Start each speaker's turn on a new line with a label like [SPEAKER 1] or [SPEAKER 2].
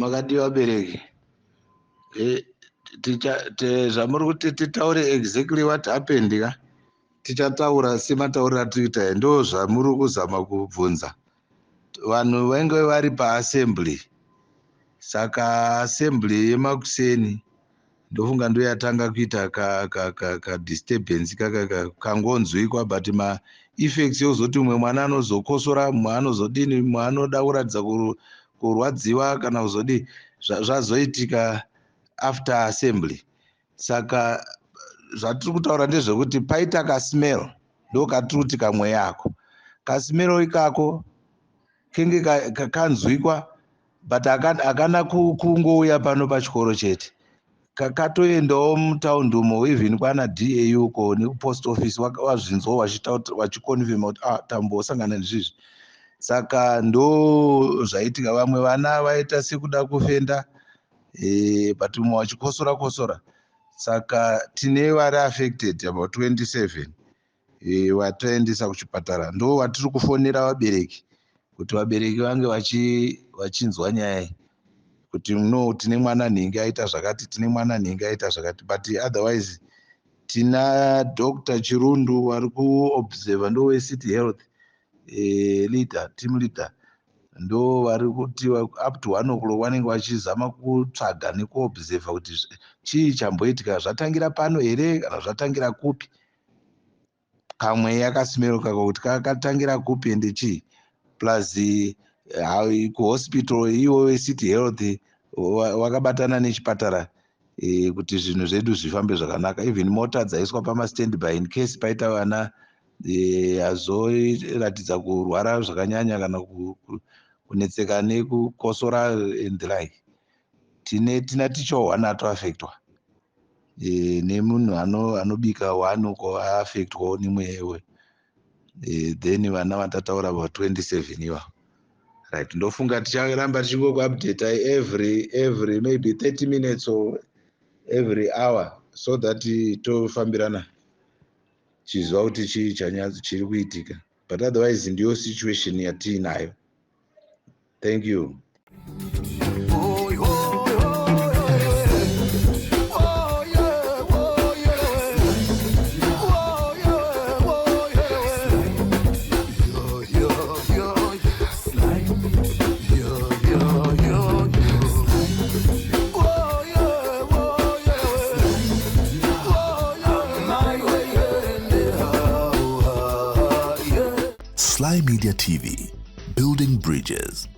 [SPEAKER 1] Makadii vabereki? Zvamuri kuti titaure exactly what happened ka, tichataura sematauriro atiri kuita. Ndo zvamuri kuzama kubvunza. Vanhu vainge vari paassembly, saka assembly yemakuseni ndofunga ndo yatanga kuita kadisturbance kangonzwikwa, but maeffects yozoti mumwe mwana anozokosora, mumwe anozodini, mumwe anoda kuratidza kurwadziwa kana kuzodii, zvazoitika after assembly. Saka zvatiri kutaura ndezvekuti paita kasmell, ndo katiri kuti kamweya ako, kasmell ikako kenge kanzwikwa, but hakana kungouya pano pachikoro chete, katoendawo mutaundi umo, even kwana DA uko nekupost office wazvinzwa vachiconfirma kuti, ah, tambosangana nezvizvi. Saka ndo zvaitika. Vamwe vana vaita sekuda kufenda, but mumwe vachikosora kosora. Saka tine vari affected about 27 vatoendesa kuchipatara. Ndo vatiri kufonera vabereki kuti vabereki vange vachinzwa nyaya iyi kuti no, tine mwana nhingi aita zvakati, tine mwana nhingi aita zvakati. But otherwise tina Dr Chirundu vari kuobserva, ndo wecity health leader, team leader, ndo vari kuti up to 1 o'clock vanenge vachizama kutsvaga nekuobserva kuti chii chamboitika, zvatangira pano here kana zvatangira kupi, kamweya kasmell kako kuti kakatangira kupi ende chii. Plus kuhospital ivo vecity health vakabatana nechipatara kuti zvinhu zvedu zvifambe zvakanaka. Even mota dzaiswa pamastandby in case paita vana azoratidza kurwara zvakanyanya kana kunetseka nekukosora and the like. Tine tina ticha one atoaffectwa nemunhu anobika one uko aaffectwawo nemweyewe. Then vana vatataura va 27 ivavo, right? Ndofunga ticharamba tichingokuupdata every maybe 30 minutes or every hour so that tofambirana chiziva kuti chii chiri kuitika. But otherwise ndiyo situation yatiinayo. Thank you.
[SPEAKER 2] Oh, oh, oh, oh, yeah, oh, yeah. Oh, yeah, oh, yeah. Yeah. Yeah. Oh, yeah. Oh, yeah. Yeah.
[SPEAKER 3] Sly Media TV, building bridges.